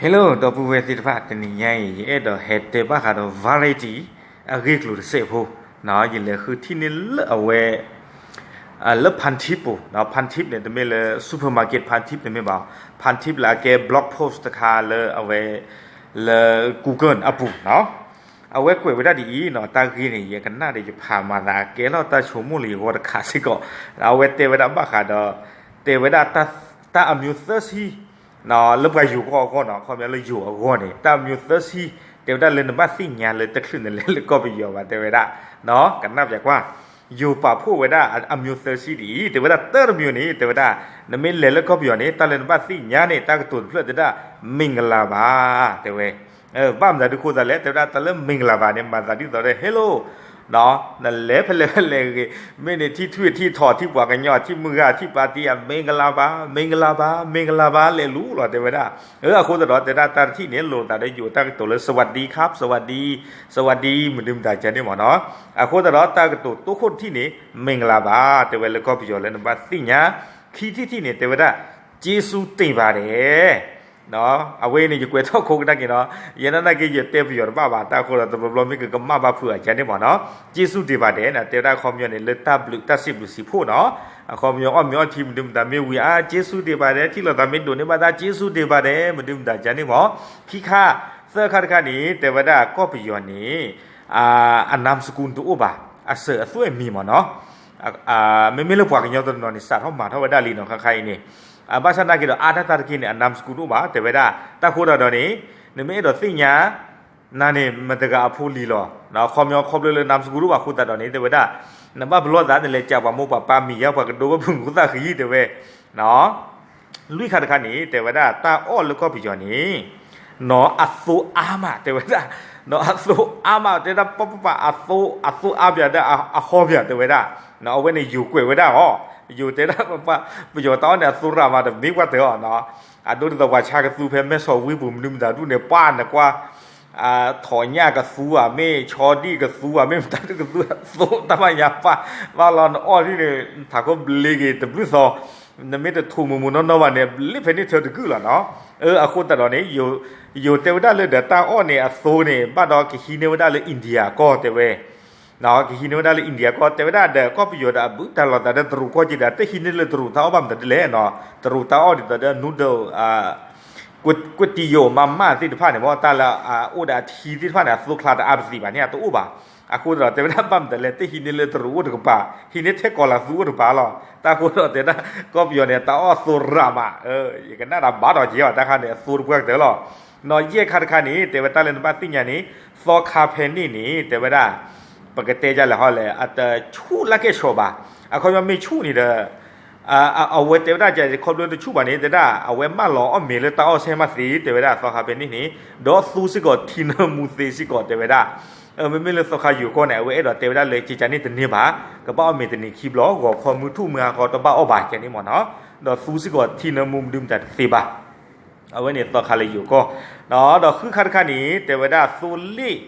Hello ဒီပုၢ်ဝဲၢ်သ့ၣ်တဖၣ်, တနံၤညါအံၤ ယအဲၣ်ဒိးဟဲတဲဘၣ်ဃးဒီး variety အဂ့ၢ်ကျိၤတစဲးဖိ, ယလဲၤဃုထံၣ်န့ၢ်လၢအဝဲ လၢ Pantip ပူၤ, Pantip န့ၣ် တမ့ၢ်လၢ supermarket Pantip တမ့ၢ်ဘၣ်, Pantip လၢအကဲ blog post တခါလၢအဝဲ လၢ Google အပူၤနီၤ, အဝဲကွဲးဝဲဒၣ်ဒ်အံၤနီၤ, တၢ်ဂ့ၢ်န့ၣ် ယကနၣ်ဒီးယဖးမၤသးကဲလီၤတၢ်ဆိကမိၣ်လၢယဂီၢ်တခါစ့ၢ်ကီး, အဝဲတဲဝဲဒၣ်ဘၣ်ဃးဒီး တဲဝဲဒၣ် တၢ်အမျိုးသၢဆံ လၢပှၤယိၤကီၢ်အဂီၢ်နီၤ, ခီပညီလၢယိၤအဂီၢ်န့ၣ် တၢ်အမျိုးသၢဆံ တဲဝဲဒၣ်လၢနဘၣ်သ့ၣ်ညါလၢတချုးနလဲၤလၢကီၢ်ပယီၤဘၣ် တဲဝဲဒၣ်, ကနၣ်ပျးကွၢ်, ယိၤပာ်ဖှိၣ်ဝဲဒၣ်အမျိုးသၢဆံဒ်အံၤ, တဲဝဲဒၣ်တၢ်တမျိုးန့ၣ် တဲဝဲဒၣ် နမ့ၢ်လဲၤလၢကီၢ်ပယီၤန့ၣ် တၢ်လၢနဘၣ်သ့ၣ်ညါန့ၣ် တၢ်ကတိၤတဖျၢၣ်တဲဒၣ် မင်္ဂလာပါ တဲဝဲ ဘၣ်မနုၤဒုးအဃိသတးလဲၣ်, တဲဝဲဒၣ်တၢ်လၢ မင်္ဂလာပါ န့ၣ် မၤသးဒ်သိးဒီး hello နလဲၤဖဲလဲၣ်ဖဲလဲၣ်ဂ့ၤ, မ့ၢ်န့ၣ်ထံၣ်ထွံၣ်ထံၣ်ထိးထံၣ်ပှၤကညီထံၣ်မုၢ်ဂၤထံၣ်ပၢ်တံၢ်ဧါ, မင်္ဂလာပါ မင်္ဂလာပါ မင်္ဂလာပါ လဲၤလူၤလီၤ တဲဝဲဒၣ်, အဃိသတးဒီး တဲဝဲဒၣ်တၢ်တထံၣ်န့ၣ် လိာ်သးဒီးယိၤတၢ်ကတိၤလၢ สวัสดีครับ สวัสดี สวัสดี မနုၤမတၤကန့ၣ်မ့ၢ်နီၤ, အဃိသတးဒီးတၢ်ကတိၤတိခိၣ်တထံၣ်န့ၣ် မင်္ဂလာပါ တဲဝဲလၢကီၢ်ပယီၤလၢနဘၣ်သ့ၣ်ညါ, ခံထံၣ်တထံၣ်န့ၣ် တဲဝဲဒၣ် ကျေးဇူးတင်ပါတယ် အဝဲအံၤန့ၣ် ယကွဲးထီၣ်ခိကနၣ်က့ၤနီၤ, ယဲဒၣ်နာ်က့ ယတဲပယီၤတဘၣ်ဘၣ် တၢ်အဃိဒီး တဘျီဘျီမ့ၢ်ကကမၣ်ဘၣ်ဖုးအကန့ၣ်မ့ၢ်နီၤ, ကျေးဇူးတင်ပါတယ် တဲဝဲဒၣ်အခီပညီန့ၣ် လၢတၢ်ဘျုးတၢ်စံးဘျုးစံးဖှိၣ်နီၤ, အခီပညီအီၣ်မ့ၤအီထံမနုၤမတၤမ့ၢ်ဝံၤ အါ ကျေးဇူးတင်ပါတယ် ထံၣ်လိာ်သးမ့ၢ်ဒိးန့ၢ်ဘၣ်သး ကျေးဇူးတင်ပါတယ် မနုၤမတၤကန့ၣ်မ့ၢ်, ခံခါ, သၢခါတခါန့ၣ် တဲဝဲဒၣ်ကီၢ်ပယီၤန့ၣ် အနမ်စကူတအိၣ်ဘၣ်, အစၢၤအသွဲၣ်မံၤမ့ၢ်နီၤ, မ့မ့ၢ်လၢပှၤကညီတနီၤန့ၣ် စးထီၣ်မၤထီၣ်ဝဲဒၣ်လံနီၤ ခါခါအံၤန့ၣ်, ဘၣ်ဆၣ်နာ်က့ဒီး အါတၢ်တၢ်တက့ၢ်န့ၣ် အနမ်စကူတအိၣ်ဘၣ် တဲဝဲဒၣ်, တၢ်ဃိသတးဒီးန့ၣ် နမ့ၢ်အဲၣ်ဒိးသ့ၣ်ညါ နၤန့ၣ် မတၤတဂၤအဖိလံၤလီၤ, ခီပညီခီဖျိလၢနမ်စကူတအိၣ်ဘၣ်အဃိသတးဒီးန့ၣ် တဲဝဲဒၣ်, နဘၣ်ပလီၢ်သး နလဲၤကးပှၤမိၢ်ပှၤပၢ်မံၤယါ ပှၤကဒိပှၤဖိသၣ်ဃံ တဲဝဲ လွံၢ်ခါတခါန့ၣ် တဲဝဲဒၣ် တၢ်အီၣ်လၢကီၢ်ပယီၤန့ၣ် နီၤအသိအါမး တဲဝဲဒၣ်, နီၤအသိအါမး တဲဒၣ်ပပပာ်အသိ အသိအါပၠးဒီးအဟီပၠး တဲဝဲဒၣ်, အဝဲန့ၣ်ယိၤကွဲးဝဲဒၣ်အီၤ, ယိၤတဲဒၣ်ပပ ပယီၤတၢ်အီၣ်န့ၣ် အသိရၣ်မး တမ့ၢ်ကွၢ်တၢ်အီၤနီၤ, အဒိဒ်သိးပှၤဆါကသူဖဲမဲၢ်ဆီးဝံပူၤ မနုၤမတၤဒူၣ်န့ၣ် ပှၢ်နကွၢ် ထိးညၣ်ကသူဧါ မ့ၢ်ဆီဒံၣ်ကသူဧါ မ့ၢ်မတၤဒူၣ်ကသူ သိတၢ်မညါပၢ်, ဘၣ်လီၤနအီၣ်ဒ်န့ၣ် ထးခိၣ်ဘျ့က့ၤတဘျုးသီ, နမ့ၢ်တထူးမူးမူးနီၢ်နီၢ်ဘၣ်န့ၣ် ဘျ့ဖဲန့ၣ်ထၢတကုၢ်လီၤနီၤ, အဃိသတးဒီးန့ၣ် ယိၤတဲဝဲဒၣ်လၢဒီးတၢ်အီၣ်န့ၣ်အသိန့ၣ် ဘၣ်ဒီးကဟံးန့ၢ်ဝဲဒၣ်လၢ India ကီၢ် တဲဝဲ ကဟံးန့ၢ်ဝဲဒၣ်လၢ India ကီၢ် တဲဝဲဒၣ်ဒီးကီၢ်ပယီၤဒီးအဘူးတၢ်လီၤသးဒီးတရူးကီၢ်က့ဒီး တဟံးန့ၢ်လၢတရူးတၢ်အီၣ်ဘၣ်မတၤဒ်လဲၣ်နီၤ, တရူးတၢ်အီၣ်ဒ်သိးဒီး noodle ကွံာ်တံၢ်ယိာ်မးမးသ့ၣ်တဖၣ်န့ၣ်မ့ၢ် တၢ်လၢအအိၣ်ဒီးအထံသ့ၣ်တဖၣ်န့ၣ် အသိချါတအါပသံးဘၣ်န့ၣ် အတအိၣ်ဘၣ်, အဃိသတးဒီးတဲဝဲဒၣ်ဘၣ်မတၤလဲၣ် တဟံးန့ၢ်လၢတရူးအိၣ်တကပၤ, ဟံးန့ၢ်ထဲကီၤလၤသူအိၣ်တကပၤလီၤ, တၢ်ဃိသတးဒီးတဲဒၣ် ကီၢ်ပယီၤန့ၣ် တၢ်အီၣ်သိရၣ်မး, ယကနၣ်ဒီးဘၣ်ဒီးက့ၤအီၤ တၢ်ခါန့ၣ် အသိတပှၢ်ကတၢၢ်လီၤ, နီၤယဲၢ်ခါတခါန့ၣ် တဲဝဲတၢ်လၢနဘၣ်သ့ၣ်ညါန့ၣ် သီခါဖဲန့ၣ်န့ၣ် တဲဝဲဒၣ် ပကတဲဒ်လဲၣ်ဟီလဲၣ် အတဆူၣ်လၢကဲၣ်ဆိးဘၣ်, အခီပညီမ့ၢ်ဆူၣ်န့ၣ်ဒီး အဝဲတဲဝဲဒၣ် ခီဖျိတဆူၣ်ဘၣ်န့ၣ် တဲဒၣ် အဝဲမၢလီၤအီၣ်မ့ၤလၢတၢ်အီၣ်ဆဲမးသ့ တဲဝဲဒၣ်သီခါဖဲန့ၣ်န့ၣ်, ဒီးသူစ့ၢ်ကီးထံနၢမူသ့စ့ၢ်ကီး တဲဝဲဒၣ်, မ့မ့ၢ်လၢသီခါယိၤကီၢ်န့ၣ် အဝဲအဲၣ်ဒိးတဲဝဲဒၣ်လၢကကန့ၣ်တန့ၢ်ဘၣ်, ကဘၣ်အီၣ်မ့ၤတနံၤခံဘျီ ဂီၤခီမုၢ်ထူၣ်မုၢ်ဟါခီတဘၣ်အီၣ်ဘၣ်ကန့ၣ်မ့ၢ်နီၤ, ဒီးသူစ့ၢ်ကီးထံနၢမူမနုၤမတၤတသ့ဘၣ် အဝဲန့ၣ်သီခါလၢယိၤကီၢ်, ဒီးဃုခါတခါန့ၣ် တဲဝဲဒၣ်သိလ့ၣ်,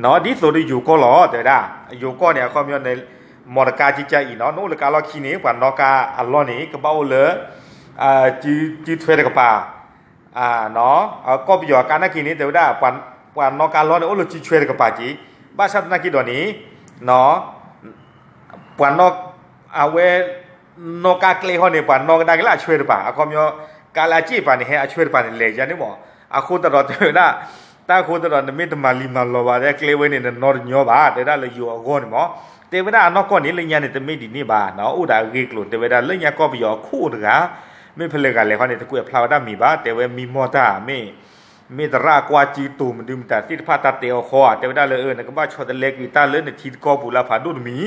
ဒ်သိးဒီးယိၤကီၢ်လီၤ တဲဝဲဒၣ်, ယိၤကီၢ်န့ၣ် အခီပညီန့ၣ် မီတကါကကါအံၤနီၤ နအိၣ်လၢကါလီၢ်ခံန့ၣ် ပှၤနီၣ်ကါအလီၢ်န့ၣ် ကဘၣ်အိၣ်လၢ စုထွဲတကပၤ, ကီၢ်ပယီၤကါနာ်က့န့ၣ် တဲဝဲဒၣ် ပှၤနီၣ်ကါလီၢ်န့ၣ် အိၣ်လၢစုထွဲတကပၤက့ၤ, ဘၣ်ဆၣ်သနာ်က့ဒီးန့ၣ် ပှၤနီၣ်, အဝဲ နီၣ်ကါကျဲဃီန့ၣ် ပှၤနီၣ်ကဒါက့ၤလၢအဆွဲတပၤ, အခီပညီ ကါလၢအစ့ၣ်တပၤန့ၣ် ဟဲအဆွဲတပၤန့ၣ် လဲၤယါန့ၣ်မး, အဃိသတးဒီးတဲဝဲဒၣ်, တၢ်ဃိသတးဒီး နမ့ၢ်တမၤလံၤမၤလီၤဘၣ် တဲကျဲဝဲန့ၣ် နနီၣ်တညီဘၣ် တဲဒၣ်လၢယိၤအဂီၢ်န့ၣ်မး, တဲဝဲဒၣ်အနီၢ်ကီၢ်န့ၣ် လၢညါန့ၣ် တမ့ၢ်ဒ်န့ၣ်ဘၣ်နီၤ အိၣ်ဒီးအဂ့ၢ်ကျိၤ တဲဝဲဒၣ် လၢညါကီၢ်ပယီၤအခိၣ်တဂၤ, မ့ၢ်ဖဲလဲၣ်ဂၤလဲၣ်ဃီန့ၣ် တကွဲးဖျါဝဲဒၣ်မံၤဘၣ် တဲဝဲမံမီၢ်တၢ် မ့ၢ် မ့ၢ်သရၣ်ကွၢ်စုတိၤမနုၤမတၤသ့ၣ်တဖၣ်တၢ်တဲအီၤဃီဧါ တဲဝဲဒၣ်လၢ နကဘၣ်ဆီတလဲကွံာ်တၢ်လၢနထံတကီၢ်ပူၤလၢအဖးဒိၣ်တမံၤ,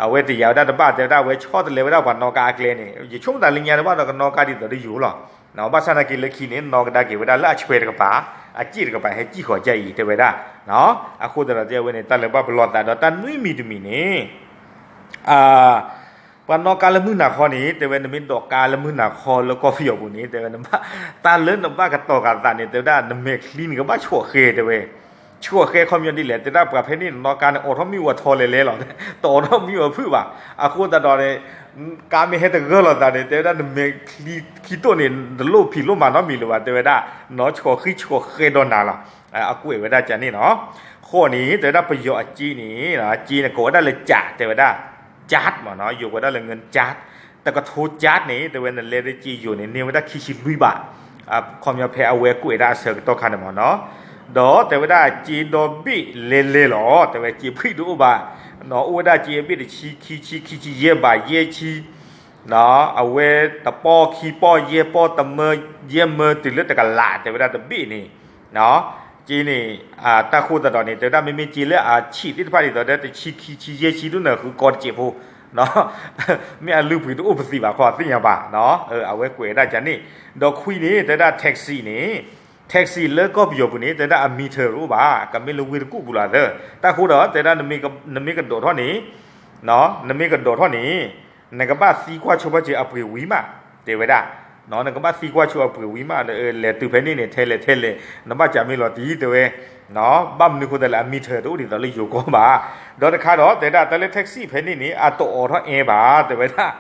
အဝဲတယာ်ဝဲဒၣ်တဘၣ် တဲဝဲဒၣ်အဝဲဆီတလဲဝဲဒၣ်ပှၤနီၣ်ကါအကျဲန့ၣ် ယဆိကမိၣ်သးလၢညါတဘၣ်ဒီးကနီၣ်ကါဒ်သိးဒီးယိၤလီၤ, ဘၣ်ဆၣ်သနာ်က့လၢခံန့ၣ် နီၣ်ကဒါက့ၤဝဲဒၣ်လၢအဆွဲတကပၤ, အစ့ၣ်တကပၤ ဟဲစံၣ်ဃီၤကါအံၤ တဲဝဲဒၣ်, အဃိသတးဒီးတဲဝဲန့ၣ် တၢ်လၢဘၣ်ပလီၢ်သးဒီးတၢ်နွံမံၤတမံၤန့ၣ် ပှၤနီၣ်ကါလၢမုၢ်နၤခီန့ၣ် တဲဝဲနမ့ၢ်ဒိးကါလၢမုၢ်နၤခီလၢကီၢ်ပယီၤပူၤန့ၣ် တဲဝဲ တၢ်လၢနဘၣ်ကတီၤဃာ်သးန့ၣ် တဲဝဲဒၣ် နမဲာ်ချံန့ၣ် ကဘၣ်ဆိးဃဲ တဲဝဲ, ဆှီၣ်ဃဲခီပညီဒ်လဲၣ် တဲဝဲဒၣ်ပှၤဖဲန့ၣ်နီၢ်ကါန့ၣ် အိးထီၣ်မ့ၣ်အူအထီလဲၤလဲလီၤ, တအိးထီၣ်မ့ၣ်အူအဖုၣ်ဘၣ်. အဃိသတးဒီးန့ၣ် ကါမ့ၢ်ဟဲတဂၢၢ်လိာ်သးန့ၣ် တဲဝဲဒၣ်နမဲာ်ချံခံတိၢ်န့ၣ် တလိၣ်ဖံးလိၣ်မၤနီတမံၤလၢၤဘၣ် တဲဝဲဒၣ်, နီၢ်ဆှီၣ်ဃံဆှီၣ်ဃဲဒီးနၤလီၤ. အကွဲးဝဲဒၣ်ကန့ၣ်နီၤ. ဃိးန့ၣ် တဲဝဲဒၣ်ပယီၤအစ့န့ၣ် စ့န့ၣ်ကိးဝဲဒၣ်လၢ ကၠး တဲဝဲဒၣ်, ကၠး မ့ၢ်နီၤ ယိၤဝဲဒၣ်လၢ ငိုၼ်းကၠး, တကထိကၠးန့ၣ် တဲဝဲနလဲၤဒ်စ့ယိၤန့ၣ် န့ၢ်ဝဲဒၣ်ခံဆံလွံၢ်ဘး, ခီပညီဖဲအဝဲကွဲးဒၣ်အဆၢကတီၢ်ခါန့ၣ်မ့ၢ်နီၤ. ဒီးတဲဝဲဒၣ်စ့ဒီဘ့ၣ်လဲၤလဲလီၤ တဲဝဲစ့ဖှံၣ်တအိၣ်ဘၣ်, အိၣ်ဝဲဒၣ်စ့အဘ့ၣ်တဆံခံဆံ ခံဆံယဲၢ်ဘး ယဲၢ်ဆံ အဝဲတပီၢ်ခံပီၢ် ယဲၢ်ပီၢ် တမၢ ယဲၢ်မၢ တုၤလၢတကလး တဲဝဲဒၣ်တဘ့ၣ်န့ၣ်, က့န့ၣ်, တၢ်ဃိသတးဒီးန့ၣ် တဲဝဲဒၣ်မ့မ့ၢ်စ့လၢအဆံးသ့ၣ်တဖၣ်ဒ်သိးဒီး တဆံခံဆံယဲၢ်ဆံ ဒိၣ်နၢ်ဃုကီတစဲးဖိ, မ့ၢ်အလုၢ်ပှ့ၤတအိၣ်ပသံးဘၣ်ခီသ့ၣ်ညါဘၣ်, အဝဲကွဲးဝဲဒၣ်ကန့ၣ်. ဒီးခွံန့ၣ် တဲဝဲဒၣ် taxi န့ၣ်, taxi လၢကီၢ်ပယီၤပူၤန့ၣ် တဲဝဲဒၣ်အ meter တအိၣ်ဘၣ် ကမ့ၢ်လၢဝ့ၢ်တကူၣ်ပူၤလီၤသၢ, တၢ်ဃိဒီး တဲဝဲဒၣ် နမ့ၢ်ကဒိးထီၣ်န့ၣ် နမ့ၢ်ကဒိးထီၣ်န့ၣ် နကဘၣ်သံကွၢ်ဆိပာ်စၢၤအပှ့ၤဝံၤမး, တဲဝဲဒၣ်, နကဘၣ်သံကွၢ်ဆိအပှ့ၤဝံၤမး, လဲၤတုၤဖဲန့ၣ်န့ၣ် ထဲလဲၣ်ထဲလဲၣ် နဘၣ်ကးမ့ၢ်လီၤတံၢ် တဲဝဲ, ဘၣ်မနုၤဃိသတးလဲၣ် အ meter တအိၣ်ဒ်သိးလၢယိၤကီၢ်ဘၣ်. ဒီးတခါဒီး တဲဝဲဒၣ် တၢ်လၢ taxi ဖဲန့ၣ်န့ၣ် အတအိးထီၣ်အဲၣ်ဘၣ် တဲဝဲဒၣ်,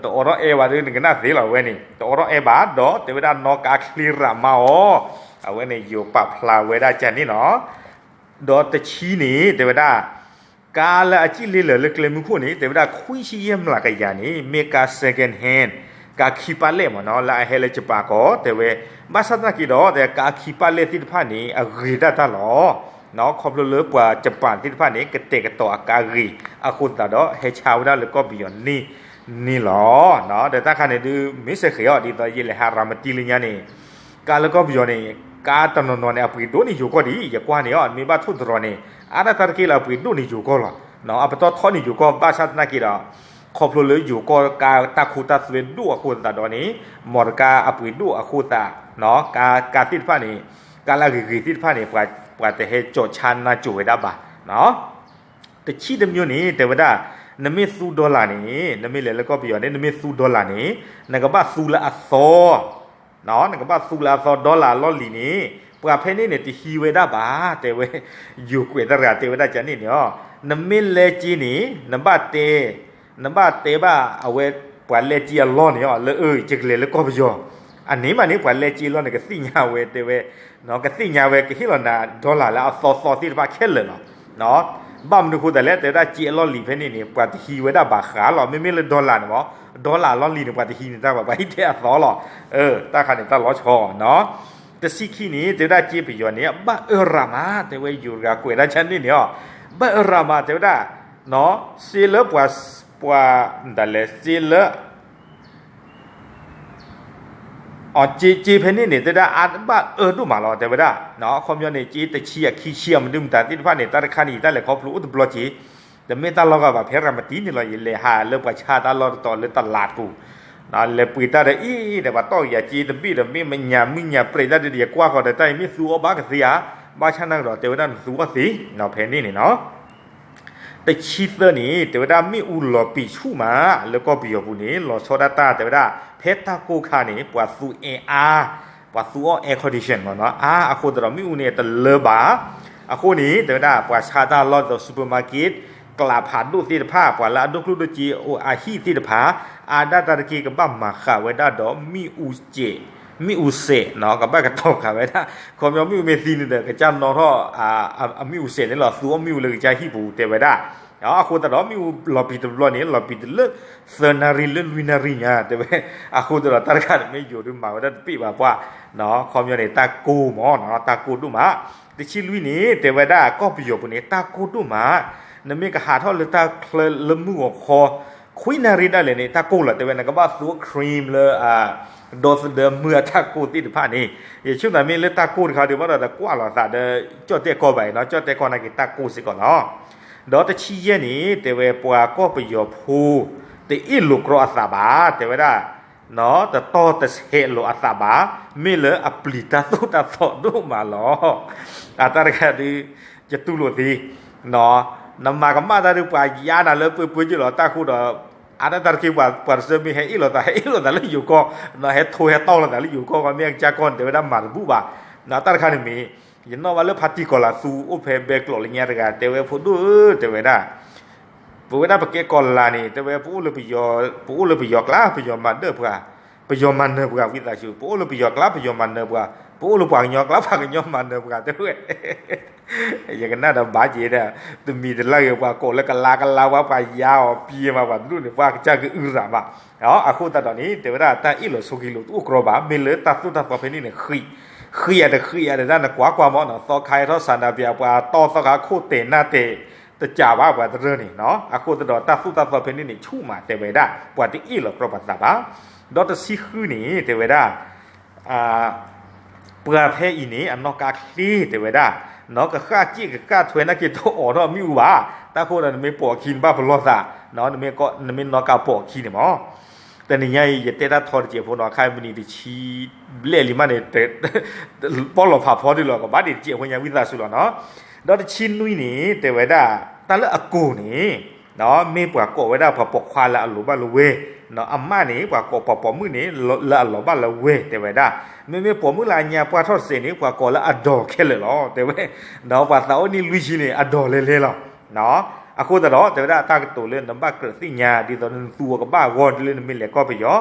တအိးထီၣ်အဲၣ်ဘၣ်ဒီး နကနၣ်သ့လီၤဝဲန့ၣ် တအိးထီၣ်အဲၣ်ဘၣ် ဒီးတဲဝဲဒၣ်နီၢ်ကါချ့ရးမါအီၤ, အဝဲန့ၣ်ယိၤပာ်ဖျါဝဲဒၣ်ကန့ၣ်နီၤ. ဒီးတဆံန့ၣ် တဲဝဲဒၣ် ကါလၢအစံၣ်လ့လၢာ်လၢကျဲမုၢ်ခိၣ်န့ၣ် တဲဝဲဒၣ်ခွံဆံယဲၢ်မျးကယၤန့ၣ် မ့ၢ်ကါ second hand, ကါခံပာ်လဲၣ်မ့ၢ်နီၤ လၢအဟဲလၢကပၤကီး တဲဝဲ, ဘၣ်ဆၣ်သနာ်က့ဒီး တဲကါခံပာ်လဲၣ်သ့ၣ်တဖၣ်န့ၣ် အဂ့ၤဒၣ်တၢ်လီၤ. ခီဖျိလၢပှၤကပၤသ့ၣ်တဖၣ်န့ၣ် ကတဲာ်ကတီၤအကါဂ့ၤ အဃိသတးဒီး ဟဲဆါဝဲဒၣ်လၢကီၢ်ပယီၤန့ၣ်န့ၣ်လီၤ. ဒီးတၢ်ခါန့ၣ်ဒုး မ့ၢ်စ့ၢ်ကီးအီၤ ဒ်သိးယလဲၤဟးရၤမတံလၢညါန့ၣ် ကါလၢကီၢ်ပယီၤန့ၣ် ကါတနီၤနီၤန့ၣ် အပှ့ၤဒိၣ်န့ၢ်ယိၤကီၢ်ဒံး ယကွၢ်န့ၣ်အီၤ မ့ၢ်ဘၣ်ထိၣ်သတြီၤန့ၣ် အါဒၣ်တၢ်တက့ၢ်လၢအပှ့ၤဒိၣ်န့ၢ်ယိၤကီၢ်လီၤ. အပတီၢ်ထီန့ၢ်ယိၤကီၢ် ဘၣ်ဆၣ်သနာ်က့ဒီး ခီဖျိလၢယိၤကီၢ်ကါတၢ်ခိတၢ်သွဲဒိၣ်အဃိသတးဒီးန့ၣ် မီၢ်တကါအပှ့ၤဒိၣ်အဃိသတး ကါသ့ၣ်တဖၣ်န့ၣ် ကါလၢအဂ့ၤဂ့ၤသ့ၣ်တဖၣ်န့ၣ် ပှၤတဟဲကၠီၣ်ဆါနါစိၤဝဲဒၣ်ဘၣ်. တဆံတမံၤန့ၣ် တဲဝဲဒၣ် နမ့ၢ်သူ dollar န့ၣ် နမ့ၢ်လဲၤလၢကီၢ်ပယီၤန့ၣ် နမ့ၢ်သူ dollar န့ၣ် နကဘၣ်သူလၢအသီ နကဘၣ်သူလၢအသီ dollar အလီၢ်လံၤန့ၣ် ပှၤဖဲန့ၣ်န့ၣ် တဟံးဝဲဒၣ်ဘၣ် တဲဝဲ, ယိၤကွဲးတရၣ်တဲဝဲဒၣ်ကန့ၣ်န့ၣ်အီၤ နမ့ၢ်လဲက့န့ၣ် နဘၣ်တဲ နဘၣ်တဲဘၣ်အဝဲ ပှၤလဲက့အလီၢ်န့ၣ်အီၤ လၢအ ယကလဲၤလၢကီၢ်ပယီၤ အန့ၣ်မးန့ၣ် ပှၤလဲက့အလီၢ်န့ၣ် ကသ့ၣ်ညါဝဲတဲဝဲ ကသ့ၣ်ညါဝဲ ကဟ့ၣ်လီၤနၤ dollar လၢအသီသီသ့ၣ်တဖၣ်ခဲလၢာ်လီၤ. ဘၣ်မနုၤဃိသတးလဲၣ် တဲဝဲဒၣ်က့အလီၢ်လံၤဖဲန့ၣ်န့ၣ် ပှၤတဟံးဝဲဒၣ်ဘၣ်ဃးလီၤ. မ့မ့ၢ်လၢ dollar န့ၣ်မ့ၢ် dollar အလီၢ်လံၤန့ၣ် ပှၤတဟံးန့ၢ်တၢ်ဘၣ် ပှၤဟံးထဲအသီလီၤ. တၢ်ခါန့ၣ်တၢ်လီၤဆီနီၤ. တဆံခံန့ၣ် တဲဝဲဒၣ်က့ပယီၤန့ၣ် ဘၣ်အၢရၣ်မး တဲဝဲယိၤတဂၤကွဲးဒၣ်ဆၢန့ၣ်န့ၣ်အီၤ ဘၣ်အၢရၣ်မး တဲဝဲဒၣ် စ့လၢပှၤ ပှၤ ဒ်လဲၣ် စ့လၢ အက့က့ဖဲန့ၣ်န့ၣ် တဲဝဲဒၣ်အါဘၣ်အၢဒိၣ်မးလီၤ တဲဝဲဒၣ်. အခီပညီန့ၣ် က့တဆံအခံဆံအမနုၤမတၤသ့ၣ်တဖၣ်န့ၣ် တၢ်တခါန့ၣ် ယတၢ်လဲၤခီဖျိအိၣ်တဘျီက့ တမ့ၢ်တၢ်လီၢ်ဂၤဘၣ်ဖဲရၤမတံန့ၣ်လီၤ. ယလဲၤဟးလၢပှၤဆါတၢ်လီၢ်တတီၤလၢတလးပူၤ လဲၤပှ့ၤတၢ်ဒီးအံၤဒီး ပှၤတီၢ်က့ၤယၤက့တဘ့ၣ်ဒီး မ့ၢ်မညၣ်မုၢ်ညၣ်ပြဲးတၢ်ဒ်ဒီး ယကွၢ်ဃီၤဒီး တၢ်အံၤမ့ၢ်သူအီၣ်ဘၣ်ကသ့ဧါ. ဘၣ်ဆၣ်နာ်ကဒီး တဲဝဲဒၣ်နသူအီၣ်သ့ ဖဲန့ၣ်န့ၣ်နီၤ. တဆံသၢန့ၣ် တဲဝဲဒၣ်မ့ၣ်အူလီၤပံာ်ဆူၣ်မး လၢကီၢ်ပယီၤပူၤန့ၣ် လီၤဆီဒၣ်တၢ် တဲဝဲဒၣ် ဖဲတၢ်ကိၢ်ခါန့ၣ် ပှၤသူအဲၣ်အါ ပှၤသူအီၣ် air condition မ့ၢ်နီၤ အါအဃိသတးဒီး မ့ၣ်အူန့ၣ်တလၢဘၣ်. အဃိန့ၣ် တဲဝဲဒၣ် ပှၤဆါတၢ်လီၢ်ဒ်သိး supermarket ကျးဖးဒိၣ်သ့ၣ်တဖၣ် ပှၤလၢအဒိၣ်ကျိၣ်ဒိၣ်စ့အိၣ်အဟံၣ်သ့ၣ်တဖၣ် အါဒၣ်တၢ်တက့ၢ် ကဘၣ်မၤဃာ်ဝဲဒၣ်ဒီးမ့ၣ်အူစဲး မ့ၣ်အူစဲးနီၤ ကဘၣ်ကတီၤဃာ်ဝဲဒၣ် ခီပညီမ့ၣ်အူမ့ၢ်သံန့ၣ်ဒီး ကစၢ်နီၣ်ထီၣ် အမ့ၣ်အူစဲးန့ၣ်လီၤ သူအီၣ်မ့ၣ်အူလၢကစၢ်ဟံၣ်ပူၤ တဲဝဲဒၣ်. အဃိသတးဒီး မ့ၣ်အူလီၤပံာ်တဘျီန့ၣ် လီၤပံာ်တလၢ သၢနၣ်ရံၣ်လၢလွံၢ်နၣ်ရံၣ်ညါ တဲဝဲ. အဃိသတးဒီး တၢ်တခါန့ၣ်မ့ၢ်ယိၤဒုးမၤဝဲဒၣ်တပ့ၢ်ဘၣ်ပှၢ် ခီပညီန့ၣ် တၢ်ကိၢ်မ့ၢ်နီၤ တၢ်ကိၢ်ဒိၣ်မး. တဆံလွံၢ်န့ၣ် တဲဝဲဒၣ်ကီၢ်ပယီၤပူၤန့ၣ် တၢ်ကိၢ်ဒိၣ်မး နမ့ၢ်ကဟးထီၣ်လၢတၢ်ချၢလၢမုၢ်ဂီၤခီ ခွံနၣ်ရံၣ်ဒၣ်လဲာ်န့ၣ် တၢ်ကိၢ်လီၤ တဲဝဲ နကဘၣ်သူ cream လၢ ဒီသဒၢမုၢ်အတၢ်ကိၢ်သ့ၣ်တဖၣ်န့ၣ် ယဆိကမိၣ်မ့ၢ်လၢတၢ်ကိၢ်တခါဒီး ဘၣ်ဒီးတကွၢ်လိာ်သးဒီး ကၠီၣ်တဲၣ်ကီၢ်ဘၣ်အံၤနီၤ ကၠီၣ်တဲၣ်ကီၢ်နာ်က့ တၢ်ကိၢ်စ့ၢ်ကီးလီၤ. ဒီးတဆံယဲၢ်န့ၣ် တဲဝဲပှၤကီၢ်ပယီၤဖိ တအ့ၣ်လိာ်ကြီအသးဘၣ် တဲဝဲဒၣ် တတီတဆဲးလိာ်အသးဘၣ် မ့ၢ်လၢအပျံၤတၢ်သိၣ်တၢ်သီဒိၣ်မးလီၤ. အတၢ်တခါဒုး ယတူၢ်လိာ်သ့ နမၤကမၣ်တၢ်ဒုးပှၤယါနၤလၢပှဲၤပှဲၤက့လီၤ တၢ်ဃိဒီး အါဒၣ်တၢ်တက့ၢ် ပှၤတဆၢမ့ၢ်ဟဲအ့ၣ်လိာ်သး ဟဲအ့ၣ်လိာ်သးလၢယိၤကီၢ် ဟဲထိဟဲတီလိာ်သးလၢယိၤကီၢ် မ့ၢ်အကစၢ်ကီၢ်န့ၣ် တဲဝဲဒၣ်မၤတဘူၣ်ဘၣ် တၢ်တခါန့ၣ်မ့ၢ် ယနီၣ်ဘၣ်လၢဖါတံၢ်ကီၤလၤသူအိၣ်ဖဲဘဲကျိးလၢညါတဂၤ တဲဝဲဖိဒိၣ်ဧၢ တဲဝဲဒၣ်, ပဝဲဒၣ်ပကဲကီၤလၤန့ၣ် တဲဝဲ ပအိၣ်လၢပယီၤ, ပအိၣ်လၢပယီၤကျါ ပယီၤမၤနၢၤပှၤ, ပယီၤမၤနၢၤပှၤ ဝံသးစူၤ, ပအိၣ်လၢပယီၤကျါ ပယီၤမၤနၢၤပှၤ, ပအိၣ်လၢပှၤကညီကျါ ပှၤကညီမၤနၢၤပှၤ တဲဝဲ ယကနၣ်ဒီးဘၣ်က့ၤဒၣ်, တမံၤတလၢ်ဂ့ၤ ပှၤကိးလၢကလါကလါ ပှၤပှၤယါအီၤပံမး ပှၤတဒူၣ်န့ၣ် ပှၤကစၢ်ကအုရးမး. အဃိသတးဒီးန့ၣ် တဲဝဲဒၣ်တၢ်အ့ၣ်လိာ်ဆိးက့လိာ်တအိၣ်ကြီဘၣ်, မ့ၢ်လၢတၢ်သိၣ်တၢ်သီဖဲန့ၣ်န့ၣ် ဃံ, ဃံယၤတဃံယၤဒၣ် နကွၢ်ကွၢ်မးနီၤ, သီခါဟဲထီၣ်စးနၤပၠး ပှၤတီသီခါခိၣ်တဲာ်နၢ်တဲာ် တကးဘၣ်ပှၤတရၢန့ၣ်နီၤ. အဃိသတးဒီးတၢ်သိၣ်တၢ်သီဖဲန့ၣ်န့ၣ် ဆူၣ်မးတဲဝဲဒၣ် ပှၤတအ့ၣ်လိာ်ကြီပှၤသးဘၣ်. ဒီးတဆံဃုန့ၣ် တဲဝဲဒၣ် ပှၤဖဲအံၤန့ၣ် အနီၢ်ကါချ့ တဲဝဲဒၣ်, နီၢ်ကဃၣ်စ့ၣ်ကဃၣ်ထွဲနာ်က့ တအိးထီၣ်မ့ၣ်အူဘၣ်, တၢ်ဃိဒီးနမ့ၢ်ပိာ်အခံနဘၣ်ပလီၢ်သး, နမ့ၢ်နီၢ်ကါပိာ်အခံန့ၣ်မး. တနံၤညါအံၤ ယတဲတၢ်ထီတစဲးဖိနီၤ, ခါမံးနံးတဆံဘျဲၣ်လံမးန့ၣ် ပီၣ်လီၤဖးဖီဒ်လီၤ ကဘၣ်ဒံးတစဲးဖိညါ ဝံသးစူၤလီၤနီၤ. ဒီးတဆံနွံန့ၣ် တဲဝဲဒၣ် တၢ်လၢအကိာ်န့ၣ် မ့ၢ်ပှၤကိးဝဲဒၣ်ပှၤပိာ်ခွါလၢအလိၤဘၣ်လၢဝဲ, အမးန့ၣ် ပှၤကိးပှၤပိာ်မုၣ်န့ၣ် လၢအလိၤဘၣ်လၢဝဲ တဲဝဲဒၣ်. မ့မ့ၢ်ပိာ်မုၣ်လၢအညါပှၢ်ထီၣ်တစဲးန့ၣ် ပှၤကိးလၢအဒီးခဲလၢာ်လီၤ တဲဝဲ, ဒီးပှၤသးအိၣ်န့ၢ်လွံၢ်ဆံန့ၣ် အဒီးလဲၤလဲၤလီၤ. အဃိသတးဒီး တဲဝဲဒၣ်တၢ်ကတိၤလၢနဘၣ်ကြၢးသ့ၣ်ညါ ဒ်သိးနသူအီၤကဘၣ်အဂီၢ်လၢနမ့ၢ်လဲၤကီၢ်ပယီၤ,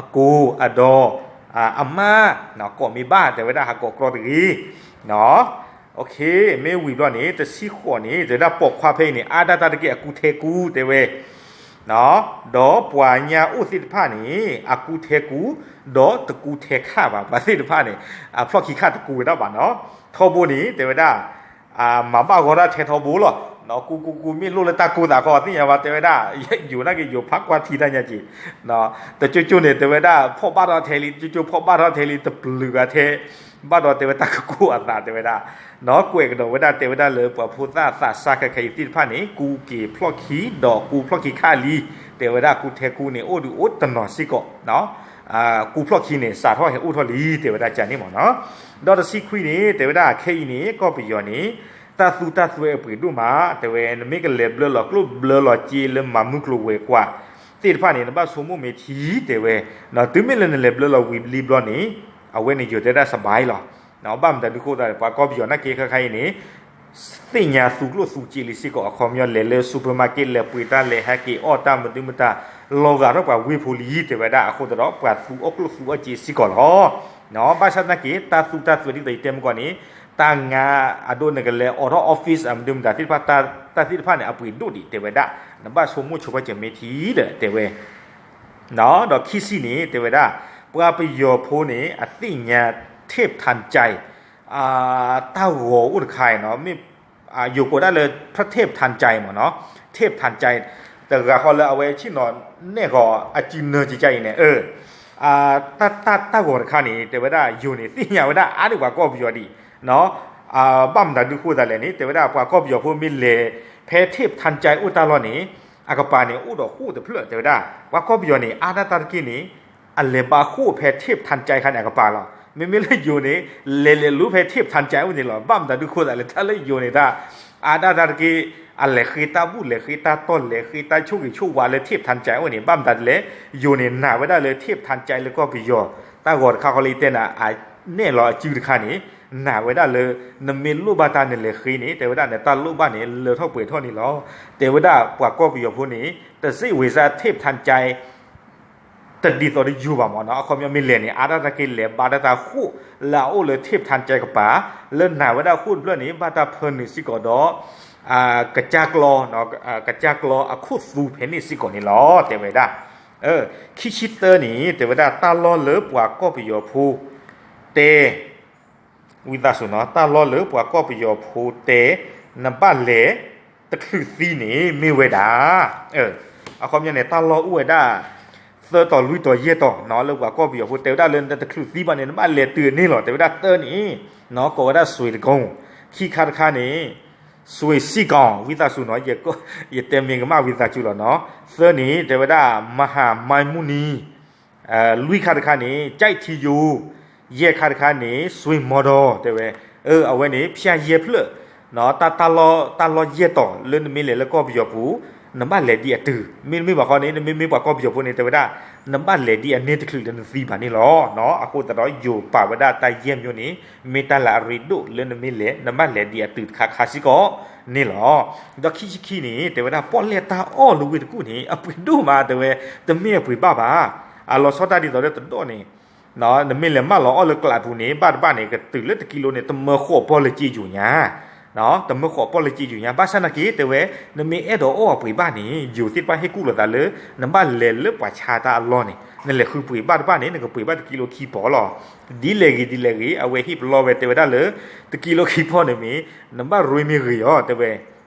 အကိာ် အဒီး အမး ကိးမ့ၢ်ဘၣ် တဲဝဲဒၣ် ဟးကိးကြီတဂ့ၤ. မ့ၢ်ဝံၤဘျီန့ၣ် တဆံဃိးန့ၣ် တဲဝဲဒၣ်ပိာ်ခွါဖဲအံၤန့ၣ် အါဒၣ်တၢ်တက့ၢ် အကူထဲကူ တဲဝဲ, ဒီးပှၤညါအိၣ်သ့ၣ်တဖၣ်န့ၣ် အကူထဲကူ ဒီးတကူထဲခၣ်ဘၣ် ပှၤသ့ၣ်တဖၣ်န့ၣ် အဖျီၣ်ခံခၣ်တကူဝဲဒၣ်ဘၣ်နီၤ. ထီဘိန့ၣ် တဲဝဲဒၣ် မၤဘၣ်ဂီၤတၢ်ထဲထီဘိလီၤ. ကူကူကူ မ့ၢ်လိၣ်လၢတၢ်ကူသးခီ သ့ၣ်ညါဘၣ် တဲဝဲဒၣ် ယိၤနာ်က့ ယိၤဖးကွၢ်ထံတၢ်ညါက့ၤ, တကၠိကၠိန့ၣ် တဲဝဲဒၣ် ဖီၣ်ဘၣ်ထီၣ်ထဲလံ တကၠိကၠိဖီၣ်ဘၣ်ထီၣ်ထဲလံ တပျုာ်ဂၤထဲ, ဘၣ်ဒီးတဲဝဲတၢ်ကကူအသး တဲဝဲဒၣ်, ကွဲးကဒီးဝဲဒၣ် တဲဝဲဒၣ်လၢပှၤဖိသၣ်သးစၢ်ခဲခဲအံၤသ့ၣ်တဖၣ်န့ၣ် ကူက့ၤဖျီၣ်ခံ ဒီးကူဖျီၣ်ခံခၣ်လံ, တဲဝဲဒၣ်ကူထဲကူန့ၣ် အိၣ်ဒုးအိၣ်တနီၤစ့ၢ်ကီး ကူဖျီၣ်ခံန့ၣ် စးထီၣ်ဟဲအိၣ်ထီၣ်လံ တဲဝဲဒၣ်ကန့ၣ်မ့ၢ်နီၤ. ဒီးတဆံခွံန့ၣ် တဲဝဲဒၣ်ခဲအံၤန့ၣ် ကီၢ်ပယီၤန့ၣ် တၢ်သူတၢ်သွဲအပှ့ၤဒိၣ်မး တဲဝဲ နမ့ၢ်ကလဲၤဘျၢလီၤကျိၣ်ဘျၢလီၤစ့လၢမၤမုၢ်ကျိၤဝဲၤကွာ်သ့ၣ်တဖၣ်န့ၣ် နဘၣ်ဆိကမိၣ်မ့ၢ်ထံ တဲဝဲ, တုၤမ့ၢ်လၢနလဲၤဘျၢလီၤဝံၤလံဘျီန့ၣ် အဝဲန့ၣ်ယိၤတဲဒၣ်စဘါလီၤ. ဘၣ်မတၤဒုးဃိသး ပှၤကီၢ်ပယီၤနာ်က့ခဲခါအံၤန့ၣ် သ့ၣ်ညါသူကျိၣ်သူစ့လံစ့ၢ်ကီး အခီပညီလဲၤလၢ supermarket လဲၤပှ့ၤတၢ်လဲၤဟဲက့ၤအီၣ်တၢ်မနုၤမတၤ လီၤဂာ်ထီၣ်ပှၤဝ့ၢ်ဖိလံ တဲဝဲဒၣ် အဃိသတးဒီး ပှၤသူအီၣ်ကျိၣ်သူအီၣ်စ့စ့ၢ်ကီးလီၤ. ဘၣ်ဆၣ်သနာ်က့ တၢ်သူတၢ်သွဲဒ်သိးယတဲမ့ၢ်ကီးန့ၣ် တၢ်ငါအဒိ နကလဲၤအိးထီၣ် office အမနုၤမတၤသ့ၣ်တဖၣ် တၢ်သ့ၣ်တဖၣ်န့ၣ် အပှ့ၤဒိၣ်ဒံး တဲဝဲဒၣ် နဘၣ်ဆိကမိၣ်ဆိပာ်စၢၤမ့ၢ်ထံဒီး တဲဝဲ ဒီးခံဆံန့ၣ် တဲဝဲဒၣ် ပှၤပယီၤဖိန့ၣ် အသ့ၣ်ညါ ထ့ၣ်ဖထၣ်ကၠဲး တၢ်ဂီၤအိၣ်တခါအံၤနီၤ မ့ၢ် ယိၤကိးဒၣ်လၢ ထ့ၣ်ဖထၣ်ကၠဲးမ့ၢ်နီၤ ထ့ၣ်ဖထၣ်ကၠဲး တဂၤဃီလၢအဝဲဆ့ၣ်နီၤနဲၣ်ဃီၤ အစုနၢၤကၠဲးကၠဲးအံၤန့ၣ် တၢ်တၢ်တၢ်ဂီၤတခါန့ၣ် တဲဝဲဒၣ်ယိၤန့ၣ် သ့ၣ်ညါဝဲဒၣ်အါဒံးပှၤကီၢ်ပယီၤဒံး ဘၣ်မတၤဒုးဃိသးလဲၣ်န့ၣ် တဲဝဲဒၣ်ပှၤကီၢ်ပယီၤဖိမ့ၢ်လဲၤ ဖဲထ့ၣ်ဖထၣ်ကၠဲးအိၣ်တၢ်လီၢ်န့ၣ် အကပၤန့ၣ် အိၣ်ဒီးဃိၣ်တဖျၢၣ် တဲဝဲဒၣ် ပှၤကီၢ်ပယီၤန့ၣ် အါဒၣ်တၢ်တက့ၢ်န့ၣ် အလဲၤဘါဃိၣ်ဖဲထ့ၣ်ဖထၣ်ကၠဲးခါန့ၣ် အကပၤလီၤ. မ့မ့ၢ်လၢယိၤန့ၣ် လဲၤလဲၤလူဖဲထ့ၣ်ဖထၣ်ကၠဲးအိၣ်န့ၣ်လီၤ. ဘၣ်မတၤဒုးဃိသးလဲၣ် တၢ်လၢယိၤန့ၣ်တၢ် အါဒၣ်တၢ်တက့ၢ် အလဲၤဃ့တၢ်ဘူၣ်လဲၤဃ့တၢ်တီၢ်လဲၤဃ့တၢ်ဆိၣ်ဂ့ၤဆိၣ်ဝါလၢထ့ၣ်ဖထၣ်ကၠဲးအိၣ်န့ၣ် ဘၣ်မတၤဒ်လဲၣ် ယိၤန့ၣ် နာ်ဝဲဒၣ်လၢထ့ၣ်ဖထၣ်ကၠဲးလၢကီၢ်ပယီၤ တၢ်ဂီၤတခါဃီလၢယတဲနၤ အနဲၣ်လီၤအစုတခါန့ၣ် နာ်ဝဲဒၣ်လၢ နမ့ၢ်လိၣ်ဘၣ်တၢ်နလဲၤဃ့န့ၣ် တဲဝဲဒၣ်နတၢ်လိၣ်ဘၣ်န့ၣ် လၢထီၣ်ပှဲၤထီၣ်န့ၣ်လီၤ. တဲဝဲဒၣ်ပှၤကီၢ်ပယီၤဖိန့ၣ် တစ့ၣ်ဝံၤစ့ၣ်ထ့ၣ်ဖထၣ်ကၠဲး တဒ်သိးဒီးယိၤဘၣ်မ့ၢ်နီၤ အခီပညီမ့ၢ်လဲၤန့ၣ် အါဒၣ်တၢ်က့ၢ်လဲၤဘါဒၣ်တၢ်ဃိၣ် လၢအအိၣ်လၢထ့ၣ်ဖထၣ်ကၠဲးကပၤ လၢနာ်ဝဲဒၣ်ဃိၣ်တဖျၢၣ်န့ၣ် ဘၣ်တၢ်ဖၢနုာ်စ့ၢ်ကီးဒီး ကစၢ်ကျီ ကစၢ်ကျီအခိၣ်သူဖဲန့ၣ်စ့ၢ်ကီးန့ၣ်လီၤ တဲဝဲဒၣ်. ခံဆံသၢန့ၣ် တဲဝဲဒၣ်တၢ်လီၢ်လၢပှၤကီၢ်ပယီၤဖိ တဲ ဝံသးစူၤနီၤ တၢ်လီၢ်လၢပှၤကီၢ်ပယီၤဖိတဲ နဘၣ်လဲၤတချုးသံန့ၣ် မ့ၢ်ဝဲဒၣ် အခီပညီန့ၣ် တၢ်လီၢ်အိၣ်ဝဲဒၣ် သၢတီၤလွံၢ်တီၤယဲၢ်တီၤနီၤ လၢပှၤကီၢ်ပယီၤဖိတဲဝဲဒၣ်လၢနတချုးသံဘၣ်န့ၣ် နဘၣ်လဲၤတုၤန့ၣ်လီၤ တဲဝဲဒၣ်သၢန့ၣ် ကိးဝဲဒၣ်စွ့တကိ ခံခါတခါန့ၣ် စွ့စံၣ်ကီၢ် ဝံသးစူၤနီၤ ယတဲမ့ၢ်ကမၣ်ဝံသးစူၤလီၤနီၤ သၢန့ၣ် တဲဝဲဒၣ် မဟာမင်းမုနီ လွံၢ်ခါတခါန့ၣ် ကၠဲးထံယိၤ ယဲၢ်ခါတခါန့ၣ် စွ့မီၤဒီး တဲဝဲ အဝဲန့ၣ် ဖၠၣ်ယဲၢ်ဖျၢၣ် တၢ်လီၢ် တၢ်လီၢ်ယဲၢ်တီၤ လၢနမ့ၢ်လဲၤလၢကီၢ်ပယီၤပူၤ နဘၣ်လဲၤဒ်အတုၤ, မ့တမ့ၢ်ဘၣ်ဃီန့ၣ် နမ့မ့ၢ်ပှၤကီၢ်ပယီၤဖိန့ၣ် တဲဝဲဒၣ် နဘၣ်လဲၤဒ်အန့ၢ်တချုးလၢနသံဘၣ်န့ၣ်လီၤ. အဃိသတးဒီး ယိၤပာ်ဝဲဒၣ်တၢ်ယဲၢ်မၠိန့ၣ် မ့ၢ်တၢ်လၢအရ့ဒိၣ်လၢနမ့ၢ်လဲၤ နဘၣ်လဲၤဒ်အတုၤတခါခါစ့ၢ်ကီးန့ၣ်လီၤ. ဒီးခံဆံခံန့ၣ် တဲဝဲဒၣ် ပီၣ်လဲၣ်တၢ်အီၣ်လၢဝ့ၢ်တကူၣ်န့ၣ် အပှ့ၤဒိၣ်မး တဲဝဲ, တမ့ၢ်အပှ့ၤဘၣ်ဘၣ်. အလီၤဆီတၢ်ဒ်သိးလၢတဒီၣ်န့ၣ် နမ့ၢ်လဲၤမၢလီၤအီၣ်လၢကျးပူၤန့ၣ် ဘၣ်တဘၣ်န့ၣ် ကတုၤလၢတကံလိန့ၣ် တမၢဃိးပီၢ်လၢက့ယိၤညါ, တမၢဃိးပီၢ်လၢက့ယိၤညါ. ဘၣ်ဆၣ်နာ်က့ တဲဝဲ နမ့ၢ်အဲၣ်ဒိးအီၣ်အပှ့ၤဘၣ်န့ၣ် ယိၤသ့ၣ်တဖၣ်ဟ့ၣ်ကူၣ်လိာ်သးလၢ နဘၣ်လဲၤလၢပှၤဆါတၢ်အလီၢ်န့ၣ် နလဲၤဃုပှ့ၤဘၣ်တဘၣ်န့ၣ် နကပှ့ၤဘၣ်တကံလိခံပီၢ်လီၤ. ဒ်လဲၣ်ဂ့ၤဒ်လဲၣ်ဂ့ၤ အဝဲဟ့ၣ်ပလီၢ်ဝဲ တဲဝဲဒၣ်လၢ တကံလိခံပီၢ်န့ၣ်မ့ၢ် နဘၣ်ရ့မ့ၢ်ဂ့ၤအီၤ တဲဝဲ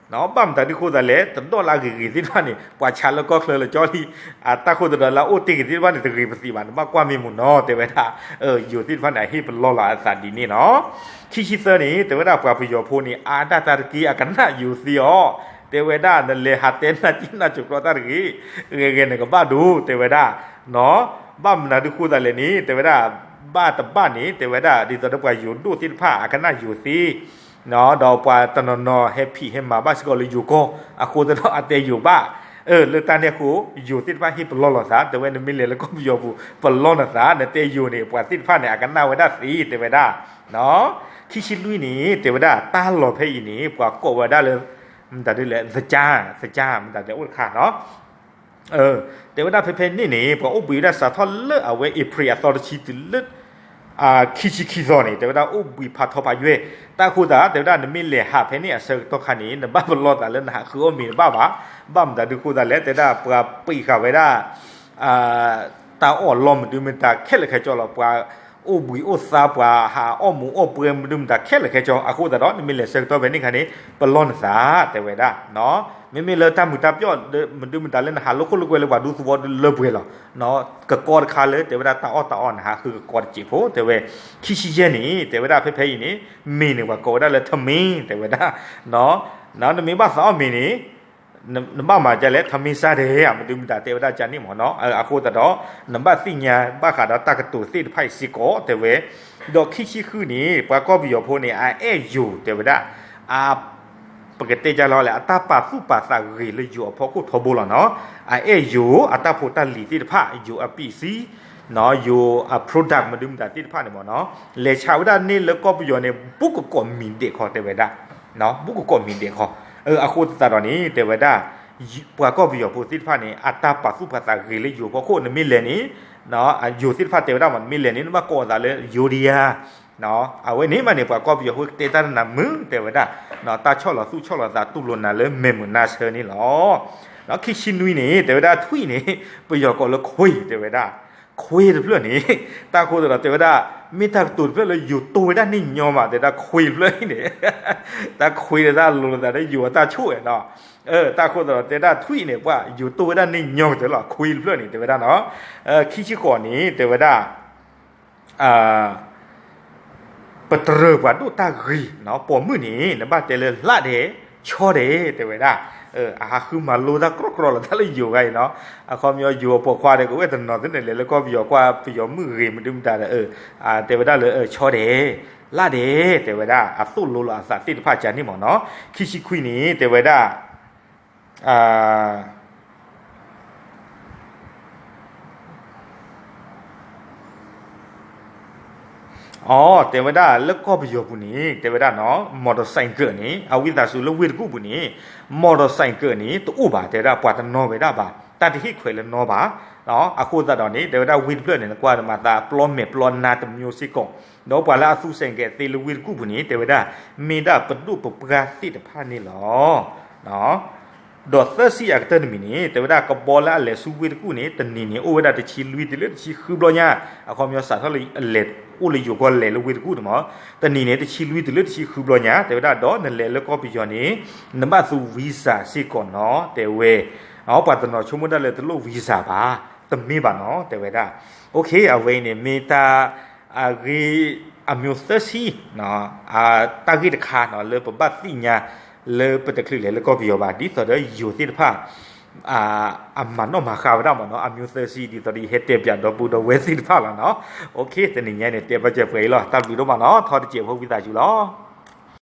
ဘၣ်မတၤဒုးဃိသးလဲၣ် တဒီၣ်လၢအဂ့ၤဂ့ၤသ့ၣ်တဖၣ်န့ၣ် ပှၤဆါလၢကီၢ်ချၢလၢကၠီလံ, အတၢ်ဃိသတးဒီးလၢအအိၣ်တ့ၢ်ဂ့ၤသ့ၣ်တဖၣ်န့ၣ် တဂ့ၤပသံးဘၣ် နဘၣ်ကွၢ်မ့ၢ်မ့ၢ်နီၤ တဲဝဲဒၣ်. ယိၤသ့ၣ်တဖၣ်န့ၣ် အဟ့ၣ်ပလီၢ်လီၤအသးဒ်န့ၣ်နီၤ. ခံဆံသၢန့ၣ် တဲဝဲဒၣ်ပှၤပယီၤဖိန့ၣ် အါဒၣ်တၢ်တက့ၢ် အကနၣ်ယိၤသ့အီၤ, တဲဝဲဒၣ် နလဲၤဟးတဲနၢ်က့ၢ်နၢ်စိၤကြီတၢ်တဂ့ၤ, ဂဲၤဂဲၤနကဘၣ်ဒိ တဲဝဲဒၣ် ဘၣ်မနုၤဒုးဃိသးလဲၣ်န့ၣ် တဲဝဲဒၣ် ဘၣ်တဘၣ်န့ၣ် တဲဝဲဒၣ် ဒ်သိးဒီးပှၤယိၤဒိၣ်သ့ၣ်တဖၣ် အကနၣ်ယိၤသ့, ဒီးပှၤတနီၤနီၤဟဲဖံးဟဲမၤဘၣ်စ့ၢ်ကီးလၢယိၤကီၢ် အဃိသတးဒီးအတဲယိၤဘၣ်. လၢတၢ်န့ၣ်အဃိ ယိၤသ့ၣ်တဖၣ်ဟ့ၣ်ပလီၢ်လိာ်သး တဲဝဲ နမ့ၢ်လဲၤလၢကီၢ်ပယီၤပူၤ ပလီၢ်နသး နတဲယိၤန့ၣ် ပှၤသ့ၣ်တဖၣ်န့ၣ် အကနၣ်ဝဲဒၣ်သ့ တဲဝဲဒၣ်. ခံဆံလွံၢ်န့ၣ် တဲဝဲဒၣ် တၢ်လီၢ်ဖဲအံၤန့ၣ် ပှၤကိးဝဲဒၣ်လၢ မတၤဒ်လဲၣ် သကၢ် သကၢ် မတၤဒ်လဲၣ်အိၣ်တခါနီၤ တဲဝဲဒၣ်ဖဲဖဲန့ၣ်န့ၣ် ပှၤအိၣ်ဘှံးဝဲဒၣ်စးထီၣ်လၢအဝဲအ့ဖြ့အသီတဆံတုၤလၢ ခံဆံခံသီန့ၣ် တဲဝဲဒၣ်အိၣ်ဘှံးဖးထီဖးယွဲၢ်, တၢ်ဃိသတး တဲဝဲဒၣ် နမ့ၢ်လဲၤဟးဖဲန့ၣ်အဆၢကတီၢ်ခါန့ၣ် နဘၣ်ပလီၢ်သးလၢနဟးဃုအီၣ်မ့ၤတဘၣ်ဘၣ်. ဘၣ်မတၤဒုးဃိသးလဲၣ် တဲဝဲဒၣ်ပှၤပံးဃာ်ဝဲဒၣ် တၢ်အီၣ်အလီၢ်မနုၤမတၤခဲလၢာ်ခဲဆ့လီၤ. ပှၤအိၣ်ဘှံးအိၣ်သါ ပှၤဟးအီၣ်မူးအီၣ်ပွဲမနုၤမတၤခဲလၢာ်ခဲဆ့ အဃိသတးဒီး နမ့ၢ်လဲၤဆၢကတီၢ်ဖဲန့ၣ်ခါန့ၣ် ပလီၢ်နသး တဲဝဲဒၣ် မ့မ့ၢ်လၢတၢ်မုာ်တၢ်ပျီၢ် မနုၤမတၤလၢနဟးလိာ်ခိၣ်လိာ်ကွဲလၢပှၤဒူသဝီဒုးလၢပှဲၤလီၤ. ကကီတခါလၢ တဲဝဲဒၣ်တၢ်အီၣ်တၢ်အီနဟးဃုကကီတစဲးဖိ တဲဝဲ. ခံဆံယဲၢ်န့ၣ် တဲဝဲဒၣ်ဖဲဖဲအံၤန့ၣ် မ့ၢ်န့ၣ်ပှၤကိးဝဲဒၣ်လၢထမင်း တဲဝဲဒၣ် နမ့ၢ်ဘၣ်သးအီၣ်မ့ၤန့ၣ် နဘၣ်မၤဒ်လဲၣ် ထမင်းစားတယ် မနုၤမတၤတဲဝဲဒၣ်ကန့ၣ်မ့ၢ်နီၤ. အဃိသတးဒီး နဘၣ်သ့ၣ်ညါဘၣ်ဃးဒီးတၢ်ကတိၤသ့ၣ်တဖၣ်အံၤစ့ၢ်ကီး တဲဝဲ. ဒီးခံဆံဃုန့ၣ် ပှၤကီၢ်ပယီၤဖိန့ၣ် အအဲၣ်ယိၤ တဲဝဲဒၣ် အ ပကတဲကလီၤလဲၣ် အတၢ်ပာ်သူၣ်ပာ်သးဂ့ၤလၢယိၤအဖီခိၣ်ထီဘိလီၤနီၤ. အအဲၣ်ယိၤ အတၢ်ဖိတၢ်လံၤသ့ၣ်တဖၣ် ယိၤအပံးစံ ယိၤအ product မနုၤမတၤသ့ၣ်တဖၣ်န့ၣ်မ့ၢ်နီၤ လဲၤဆးဝဲဒၣ်န့ၢ်လၢကီၢ်ပယီၤန့ၣ် ဘူးကကိးမံၤဒဲးခီ တဲဝဲဒၣ် ဘူးကကိးမံၤဒဲးခီ. အဃိသတးဒီးန့ၣ် တဲဝဲဒၣ် ပှၤကီၢ်ပယီၤဖိသ့ၣ်တဖၣ်န့ၣ် အတၢ်ပာ်သူၣ်ပာ်သးဂ့ၤလၢယိၤဖီခိၣ် နမ့ၢ်လဲၤန့ၣ် ယိၤသ့ၣ်တဖၣ်တဲဝဲဒၣ်မ့ၢ် နမ့ၢ်လဲၤန့ၣ် နဘၣ်ကိးအသးလၢယိၤဒံယါ အဝဲန့ၣ်မးန့ၣ် ပှၤကီၢ်ပယီၤဖိကတဲတၢ်တနၤမုာ် တဲဝဲဒၣ် တၢ်ဆီၣ်လီၤသူၣ်ဆီၣ်လီၤသးတူၢ်လိာ်နၤလၢမဲာ်မုာ်နါဆၢန့ၣ်လီၤ. ဒီးခံဆံနွံန့ၣ် တဲဝဲဒၣ်ထွံၣ်န့ၣ် ပယီၤကိးလၢခွ့ တဲဝဲဒၣ် ခွ့တဖျၢၣ်န့ၣ် တၢ်ဃိသတးဒီး တဲဝဲဒၣ် မ့ၢ်တၢ်ကတိၤတဖျၢၣ်လၢယိၤတိၢ်ဝဲဒၣ်န့ၣ်ညီမး တဲဝဲဒၣ်ခွ့တဖျၢၣ်န့ၣ် တၢ်ခွ့ဒီးတၢ်လိၤလိာ်သးဒီးယိၤအတၢ်ဆိၣ်ဝဲနီၤ. တၢ်ဃိသတးဒီး တဲဒၣ်ထွံၣ်န့ၣ် ပှၤယိၤတိၢ်ဝဲဒၣ်န့ၣ်ညီကတၢၢ်လီၤ ခွ့တဖျၢၣ်န့ၣ် တဲဝဲဒၣ်နီၤ. ခံဆံဃိးန့ၣ် တဲဝဲဒၣ် ပတြၢၤပှၤဒိၣ်တၢ်ဂ့ၤ ပိာ်မုၣ်န့ၣ် နဘၣ်တဲလၢ လှတယ် ချောတယ် တဲဝဲဒၣ်. အဟးဃုမၤလိတၢ်ကြီကြီလီၤတၢ်လၢယိၤဂၤအံၤနီၤ. အခီပညီယိၤအပိာ်ခွါဒီး ကအိၣ်ဝဲတနီၤသ့ၣ်န့ၣ် လဲၤလၢကီၢ်ပယီၤကွၢ်ပယီၤမုၣ်ဂ့ၤမနုၤမတၤဒီး တဲဝဲဒၣ်လၢ ချောတယ် လှတယ် တဲဝဲဒၣ် အသိၣ်လိလိာ်အသးသ့ၣ်တဖၣ်ကန့ၣ်မ့ၢ်နီၤ. ခံဆံခွံန့ၣ် တဲဝဲဒၣ် အ တဲဝဲဒၣ်လၢကီၢ်ပယီၤပူၤန့ၣ် တဲဝဲဒၣ်နီၤ မော်တော်ဆိုင်ကယ်န့ၣ် အဝံသးစူၤလၢဝ့ၢ်တကူၣ်ပူၤန့ၣ် မော်တော်ဆိုင်ကယ်န့ၣ် တအိၣ်ဘၣ် တဲဝဲဒၣ် ပှၤတနီၤဝဲဒၣ်ဘၣ် တၢ်တဟ့ၣ်ခွဲးလၢနီၤဘၣ်. အဃိသတးဒီးန့ၣ် တဲဝဲဒၣ်ဝ့ၢ်တဖျၢၣ်န့ၣ် နကွၢ်နမၤသးပျီမဲာ်ပျီနါတမျိုးစ့ၢ်ကီး ဒီးပှၤလၢအသူဆိုင်ကယ်သ့လၢဝ့ၢ်တကူၣ်ပူၤန့ၣ် တဲဝဲဒၣ် မ့ၢ်ဒၣ်ပဒိၣ်ပပှၢ်သ့ၣ်တဖၣ်န့ၣ်လီၤ. ဒီးသၢဆံအကတၢၢ်တမံၤန့ၣ် တဲဝဲဒၣ်ကဘီလၢအလဲၤဆူဝ့ၢ်တကူၣ်န့ၣ် တနံၤန့ၣ် အိၣ်ဝဲဒၣ်တဆံလွံၢ်တုၤလၢတဆံဃုဘျီညါ အခီပညီစးထီၣ်လၢအလဲၤအိၣ်လၢယိၤကီၢ်လဲၤလၢဝ့ၢ်တကူၣ်န့ၣ်မ့ၢ် တနံၤန့ၣ် တဆံလွံၢ်တုၤလၢတဆံဃုဘျီညါ တဲဝဲဒၣ် ဒီးနလဲၤလၢကီၢ်ပယီၤန့ၣ် နဘၣ်သူ visa စ့ၢ်ကီးနီၤ တဲဝဲ. ပှၤတနီၤဆိကမိၣ်ဒၣ်လၢတလိၣ် visa ဘၣ် တမ့ၢ်ဘၣ်နီၤ တဲဝဲဒၣ်. အဝဲအံၤန့ၣ် မ့ၢ်တၢ် အဂ့ၢ်အမျိုးသၢဆံ တၢ်ဂ့ၢ်တခါနီၤ လၢပဘၣ်သ့ၣ်ညါ လၢပတချုးလဲၤလၢကီၢ်ပယီၤဘၣ် ဒ်သိးဒီးယိၤသ့ၣ်တဖၣ် အမၤနီၣ်မၤဃါဝဲဒၣ်မ့ၢ်နီၤ အမျိုးသၢဆံ ဒ်သိးဒီးယဟဲတဲပၠးဒီပုၢ်ဒီဝဲၢ်သ့ၣ်တဖၣ်လီၤနီၤ. တနံၤညါန့ၣ် တဲပၠးစဲးပှဲၤအံၤလီၤ. တၢ်ဘျုးဒိၣ်မးနီၤ ထီၣ်တစဲးဖိဝံသးစူၤလီၤ.